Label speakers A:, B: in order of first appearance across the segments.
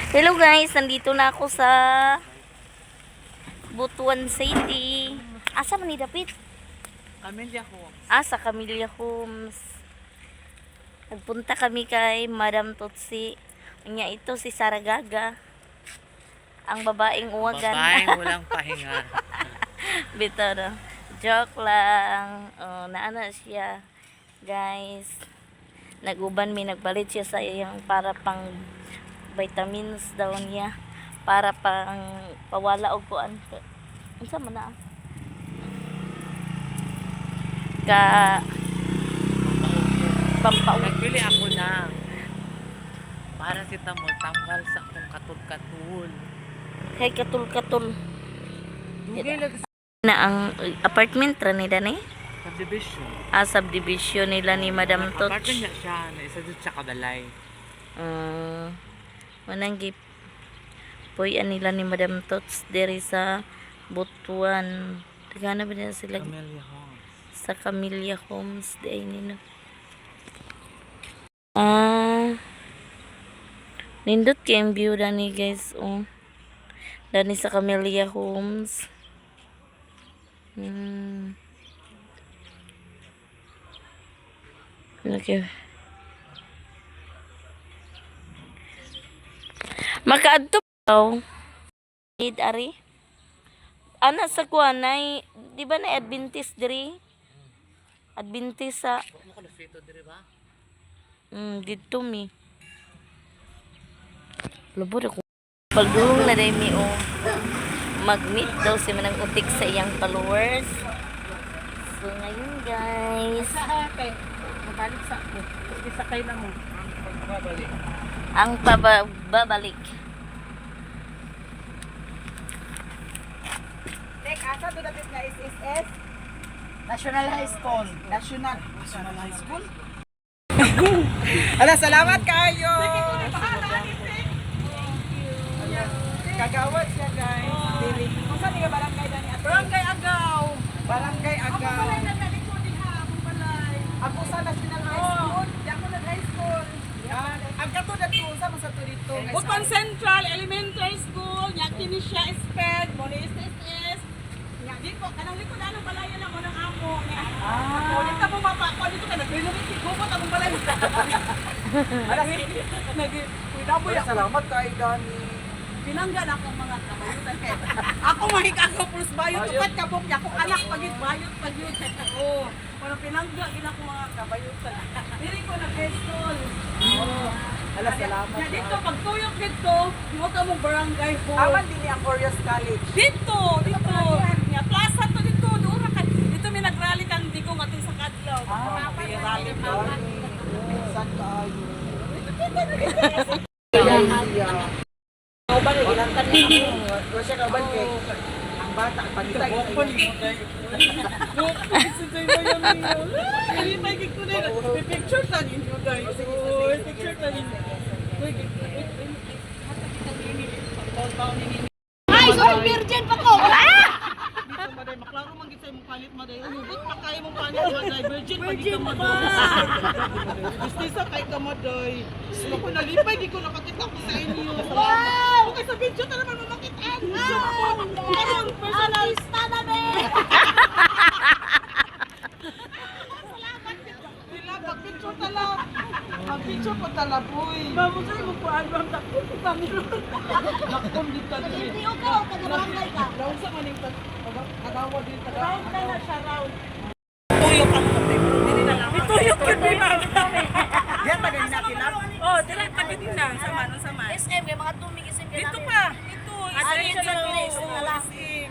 A: Hello guys, nandito na ako sa Butuan City. Asa man ni dapit?
B: Camellia Homes.
A: Ah, sa Camellia Homes. Nagpunta kami kay Madam Tutsi. Nya ito si Sara Gaga. Ang babaeng uwagan.
B: Babaeng walang pahinga.
A: Bitaw na. Joke lang. Oh, naana siya. Guys, naguban mi, nagbalit siya sa iyang para pang vitamins daw niya. Para pang pawala og kuan. Unsa man na? Ka pampau.
B: Nagbili ako ng paracetamol tanggal sa akong katul-katul.
A: Kay katul-katul
B: Dugay lang sa
A: na ang apartment ra ni Dani.
B: subdivision.
A: Ah, subdivision nila ni Madam Toch.
B: Apartment na siya, na isa dito sa kabalay.
A: Manang gip puy-an nila ni Madam Tots diri sa Butuan. Tagana ba nila sila
B: Camellia Homes.
A: sa Camellia Homes di ay nino. Ah, nindot kay ang view dani guys, oh. Dani sa Camellia Homes. Okay. Makaadto daw. Need ari. Ana sa kuan nay, di ba na Adventist diri? Adventist sa
B: Huwag mo ko lusito diri ba?
A: Didto mi. Lubod ako. Pagdulong na day mi o mag-meet daw si Manang Utik sa iyang followers. So ngayon guys,
C: Kay mabalik sa ako. Isakay na mo.
A: ang pababalik.
C: Tek, asa do dapit nga SSS? National High School. National National High School? Ala, salamat kayo. Kagawad siya, guys. Dili. Kung saan nga barangay dani ato? Barangay Agaw. Barangay Agaw. Ako sa National High School. Di ako nag high school. Ah, ang katulad ko sa man sa to dito.
D: Butuan Central Elementary School, nya kini siya SPED, mo ni SSS. Nya di ko kanang likod anong balaya na mo ng amo. Nya. Ah. Dito mo mapa ko dito ka nag-renovate gubot among balay.
C: Ala,
D: Nag cuidado
C: Uy,
D: ya.
C: salamat kay Dani.
D: Pinangga na akong mga kabayutan kay. Ako mahik ako plus bayot tukat kabok nya akong anak pagid bayot pagyud. Oh, parang pinangga gid ako mga kabayutan. Diri ko nag high school.
C: Oh. Ala, salamat.
D: Nya dito pagtuyok dito, mo ka mong barangay hall.
C: Aman din ang Curious College.
D: Dito, dito. Nga plaza to dito, doon ra ka. Dito may nagrally kang digong atong sa kadlaw.
C: Ah,
D: May rally pa.
C: Saan kaayo? Kauban kay gilantan niya ako. Wa siya kauban kay ang bata ang pagita.
D: Bokon mo kay. Bokon si Jay Miami. Ay, may gig ko na. May picture ta ninyo guys. Uy, picture ta ninyo. Uy,
E: Ay, sorry, virgin pa ko.
D: Dito maday, maklaro man gid sa imong palit maday. Hugot pa kayo mong palit maday. Virgin pa gid ka maday. Mestiza kay ka maday. Gusto ko nalipay, di ko nakakita ko sa inyo. Wow! Okay, sa video ta naman mamakitaan. Karon personal.
E: Artista na be.
D: Dila, pag-picture ta lang. Pag-picture ko tala, boy. Ma'am, sa imong kuan, ma'am, takbo ko kami. Nakon di ta dili.
E: Hindi ka, taga barangay ka.
D: Round sa maning kagawa din taga. Round na na siya, round. Tuyok ang kape. Dili na lang. Tuyok yun, di ma'am.
C: Diyan ba ganina kinap?
D: Oh, dili pagid na sa man, sa man.
E: SM, yung mga tumig SM.
D: Dito pa, dito.
E: Ah, dito na lang, SM na lang.
D: SM.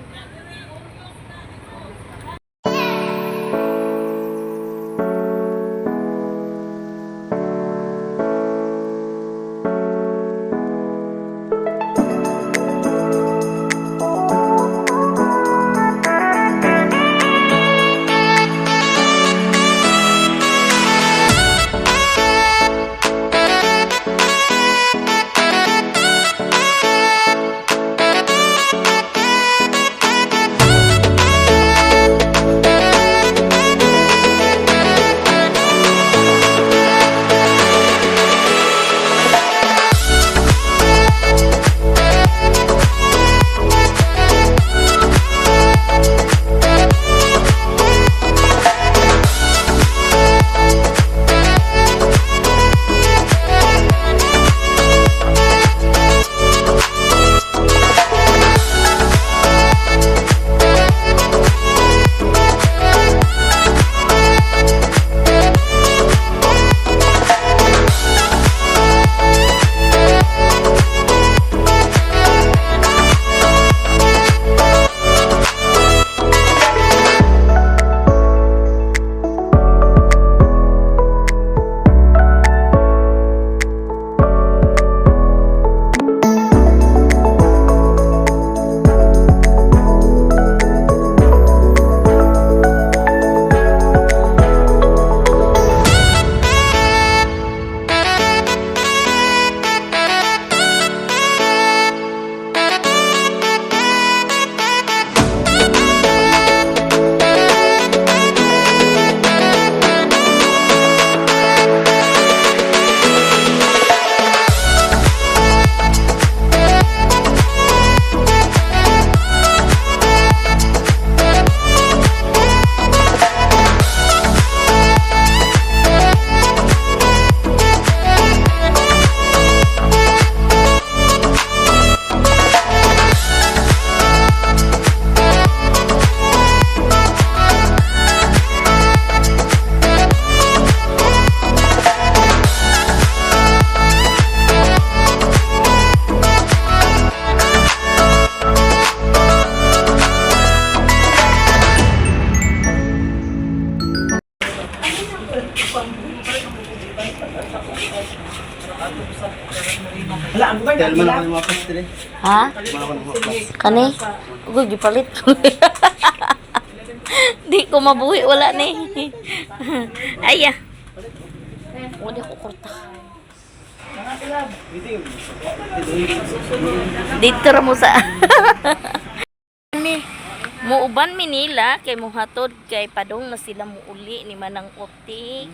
C: Hotel
F: man ako ng mga dire.
A: Ha? Kani? Uy, gipalit ko. Di ko mabuhi, wala ni. Ay, ah. Wala ko kurta. Dito ra mo sa Muuban mi nila kay muhatod kay padong na sila muuli ni Manang Otik.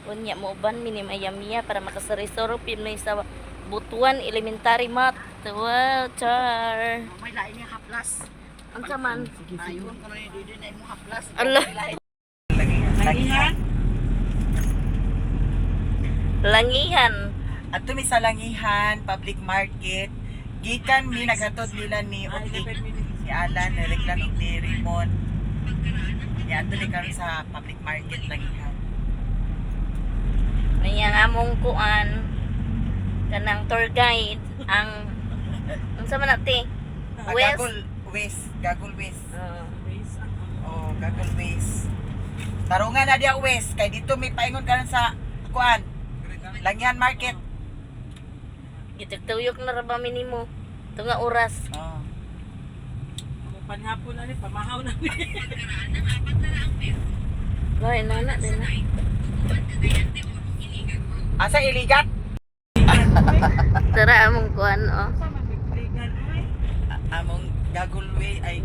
A: Unya muuban mi ni Mayamiya para makasari-soro pinay sa Butuan Elementary Math. Wow, char.
C: May lain niya haplas.
A: Ang saman.
C: Ayun kuno ni Didi na imong haplas.
A: Ala.
C: Langihan.
A: Langihan.
C: At mi sa Langihan Public Market. Gikan mi naghatod nila ni Otik, ni Alan, ni Reklan ug ni Raymond. Ya, adto ni karon sa public market Langihan.
A: Mayang among kuan kanang tour guide ang unsa man ate?
C: Ah,
A: West.
C: Gagol West, Gagol West.
A: Ah.
C: Oh, Gagol West. Tarungan na diya West kay dito may paingon karon sa kuan. Langihan Market.
A: Gituyok na ra ba mi nimo? Tunga oras.
C: Oh.
D: Panhapon na ni, pamahaw na ni.
A: Hoy, nana din na.
C: Asa iligat?
A: Tara among kuan oh.
C: Among Gagol Way ay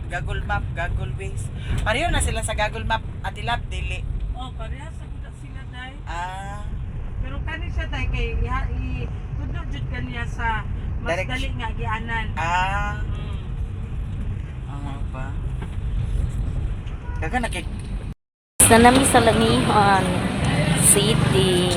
C: Gagol Map, Gagol Ways. Pareho na sila sa Gagol Map, Ate Lab, dili.
D: Oh, parehas sa kuda sila day.
C: Ah,
D: Pero kani siya day kay iha i tudlo jud kaniya sa mas
C: Direct-
D: dali nga gianan.
C: ah.
D: Mm.
C: Ang pa. Daga na kay
A: Sa nami sa Langihan City.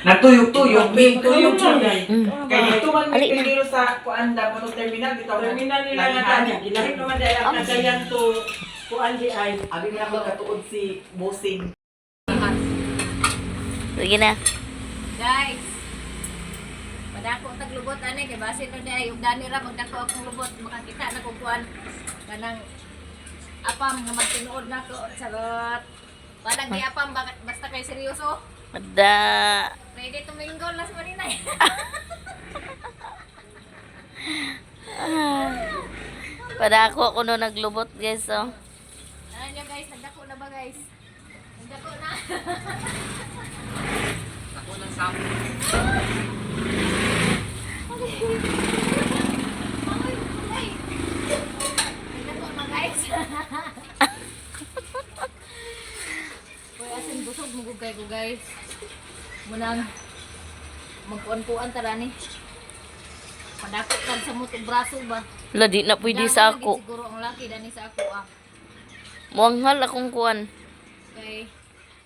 C: Nagtuyok-tuyok, may tuyok
D: Tuyok siya day.
C: Kay dito man may
A: Ali na.
C: piliro sa kuan da po terminal dito.
D: Terminal nila nga dani. Gilahin naman day ang Cagayan to kuan di ay.
C: Abi mo na magkatuod si Bosing.
A: Sige na.
E: Guys, padako tag lubot ani kay basin no day ug dani ra magdako akong lubot makakita na ko kuan kanang apam nga magtinuod na ko charot. Walang di apam basta kay seryoso.
A: Mada.
E: Ready to mingle na sa maninay.
A: Para ako ako no naglubot guys oh.
E: Ano niyo guys, nagdako na ba guys? Nagdako na.
B: Ako ng sample.
E: Ay, nagdako na guys. Uy, asin busog mugugay ko guys. Munang magkuan-kuan tara ni. Padako kag sa mutong braso ba?
A: La di na pwede sa
E: Damo na
A: ako.
E: gid Siguro ang laki dani sa ako ah.
A: Muanghal akong kuan.
E: Kay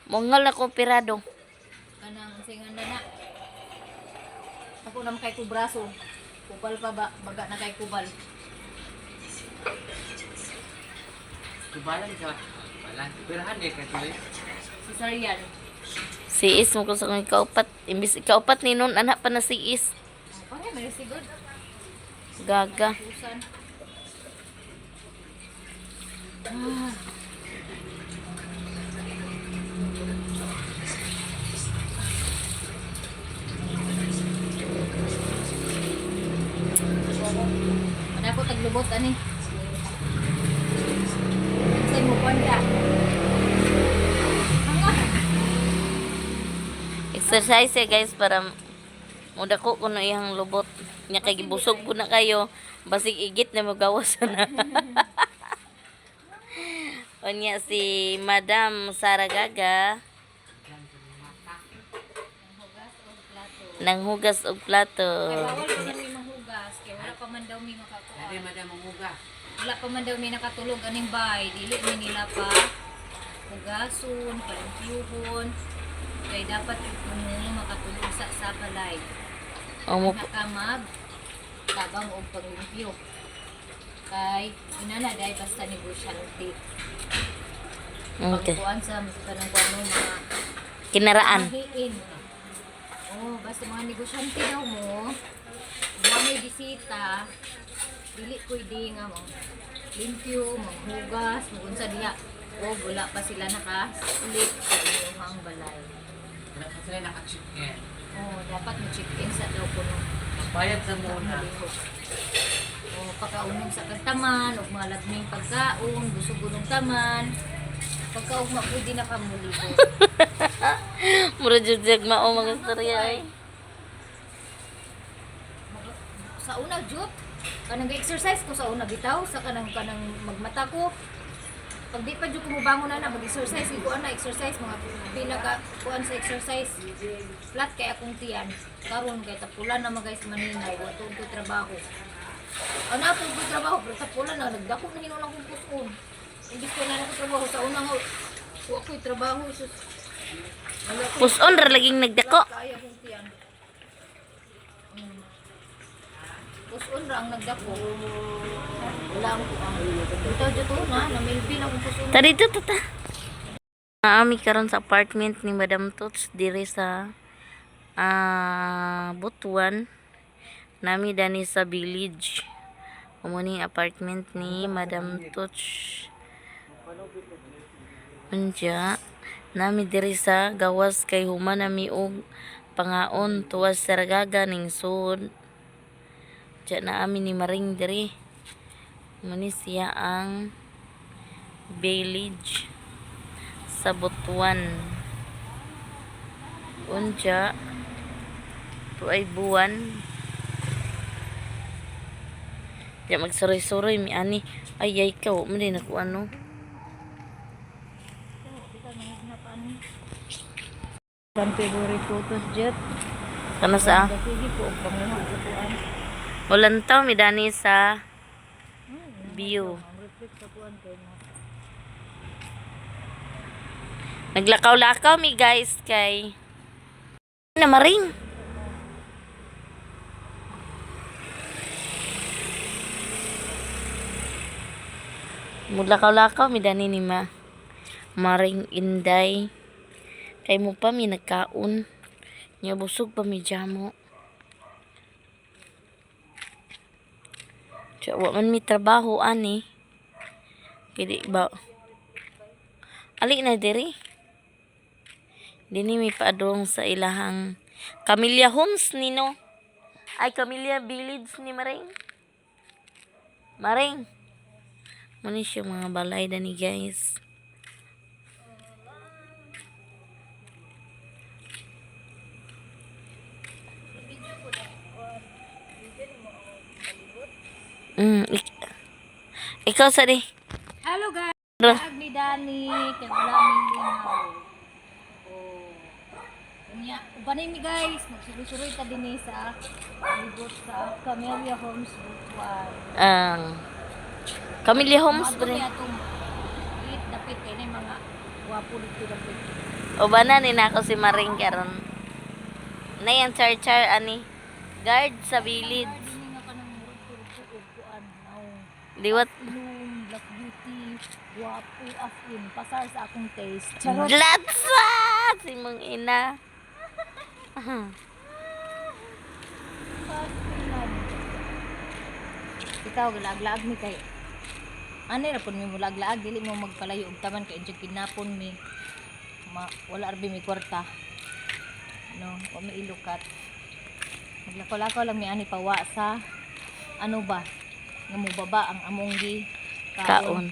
A: Muanghal ako pirado.
E: kanang singan na na. Ako naman kay ko braso. Kupal pa ba? Baga na kay kubal.
B: Tubalan ka. Balan. Pirahan eh kay tuloy.
E: Cesarean.
A: Siis mo ko sa kong ikaupat. Imbis ikaupat ni nun, anak pa na siis.
E: Pare, may sigod.
A: Gaga.
E: Pusan. Wala ko taglubot ani. Say mo kuan ka.
A: Exercise eh guys para mudako ko na iyang lubot. Nya kay gibusog po na kayo. Basig igit na magawas na. Unya si Madam Sara Gaga nanghugas og plato.
E: Kay bawal pa man mi manghugas kay wala pa man daw mi makakuan.
B: Dali madam mangugas.
E: Wala pa man daw mi nakatulog aning bay, dili mi nila pa hugason, palimpyuhon. Kay dapat kuno makatulog sa balay.
A: O mo
E: Nakamag tabang og paglimpyo. Kay inana dai basta negosyante.
A: okay.
E: Pagkuan sa kanang kuan mo mga
A: Kinaraan.
E: mahiin. Oh, basta mga negosyante daw mo. Wa may bisita, dili pwede nga mo limpyo, manghugas, magunsa diha. O wala pa sila naka-sleep sa inyong balay.
B: Wala pa sila naka-chicken.
E: Oh, dapat mo check-in sa daw kuno.
B: Bayad sa muna.
E: Malihok. O pagkaunom sa kagtaman, og mga lagming pagkaon, busog unong taman. Pagkaugma pwede na ka muliho.
A: Mura jud jag mao mga istorya ay.
E: Sa una jud, kanang exercise ko sa una bitaw, sa kanang kanang magmata ko. Pag di pa jud ko mobangon na na mag-exercise, ko na exercise mga pila ka kuan sa exercise. Flat kay akong tiyan. Karon kay tapulan na mga guys maninay, wa tuod ko trabaho. Ano ako ko trabaho pero tapulan na nagdako na hinuon akong puson. Imbis ko na ako trabaho sa una nga wa ko'y trabaho sus. Wala ko'y
A: Puson ra laging nagdako.
E: kaya akong tiyan. Puson ra ang nagdako. Wala ang kuang. Ito dito na, namilbi na akong puson.
A: Tari dito tata. Naami karon sa apartment ni Madam Toots diri sa Butuan. Nami dani sa village. Amo ni apartment ni Madam Toots. Unya, nami diri sa gawas kay human nami og pangaon tuwas sa Ragaga ning sud. Diya na ami ni Maring diri. Mo ni siya ang village sa Butuan. Unja, tuay buwan. Diya magsuroy-suroy mi ani. Ay ay ka, wa man din ako ano.
E: Ang favorite photos jet.
A: Kano sa?
E: Sige po, og panguha sa kuan.
A: Walang tao mi dani sa view.
E: Ang reflect sa kuan kay mo.
A: Naglakaw-lakaw mi guys kay na maring. Muglakaw-lakaw mi dani ni ma. Maring Inday. Kay mo pa mi nagkaon. Nya busog pa mi jamo. Tsa, wa man mi trabaho ani. Kaya di ba? Ali na diri. Dini mi paadong sa ilahang Camellia Homes nino. Ay Camellia Village ni Maring. Maring. Muna siya mga balay dani guys. Ikaw sa di.
E: Hello guys.
A: Ra.
E: Ag ni Dani kay wala mi lingaw. Oh. Unya, ubanay mi guys, magsuroy-suroy ta dinhi sa libot sa Camellia Homes Butuan.
A: Ang Camellia Homes
E: Maadto
A: pre.
E: mi atong eat dapit kay na mga gwapo dito dapit.
A: O ba na ni nako si Maring karon. Nay ang char-char ani. Guard sa village.
E: Dinhi nga kanang murag turog kuan. Naong
A: Liwat
E: Bloom, Black Beauty, gwapo as in, pasar sa akong taste. Charot.
A: Latsa! Si mong ina.
E: Ikaw galaag-laag mi kay ani ra pud mi mulaag-laag, dili mo magpalayo og taman kay injud kidnapon mi. Ma, wala ra mi kwarta. No, wa mi ilukat. Maglakaw-lakaw lang mi ani pawa sa ano ba nga mobaba ang among gi
A: Kaon.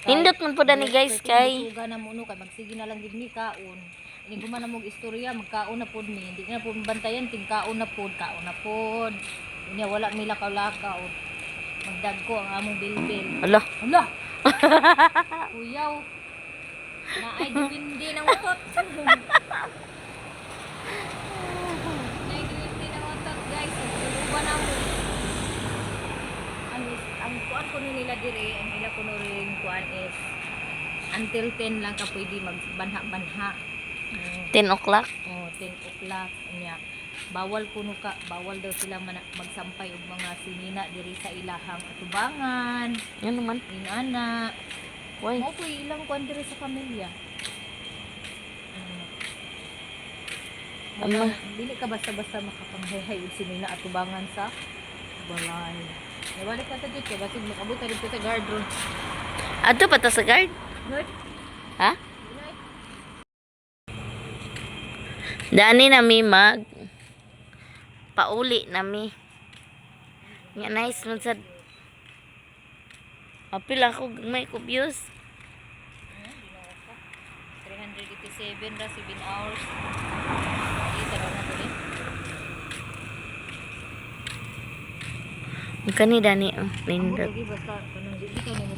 A: Nindot man po dani guys kay
E: Tuga na mo no kay magsige na lang gid mi kaon. Ini guman na mog istorya, magkaon na pod mi. Hindi na pod bantayan ting kaon na pod, kaon na pod. Unya wala mi lakaw-lakaw. Magdagko ang among bilbil.
A: Ala,
E: Hala. Kuyaw. Naay dipindi ng utot. Naay dipindi ng utot, guys. Uba na mo. Ang kuan kuno nila dire, ang ila kuno rin kuan is until 10 lang ka pwede magbanha-banha.
A: 10 o'clock.
E: Oh, 10 o'clock niya. Bawal kuno ka, bawal daw sila magsampay og mga sinina diri sa ilahang atubangan.
A: Yan naman.
E: Inana.
A: Why?
E: Mo po ilang kuan diri sa pamilya.
A: Ama.
E: Dili ka basta-basta makapanghay-hay og sinina atubangan sa balay. Nabalik pa ta dito kay basig makabot ta dito sa guard room.
A: Adto pa ta sa guard?
E: Noy.
A: Ha? Dani na mi mag pauli na mi. Nga nice man sad. Apil ako may kubiyos.
E: 387 ra 7 hours. Dito ra na to eh.
A: Ang kani dani oh,
E: Amo
A: nindot.
E: lagi basta kanang di ka ni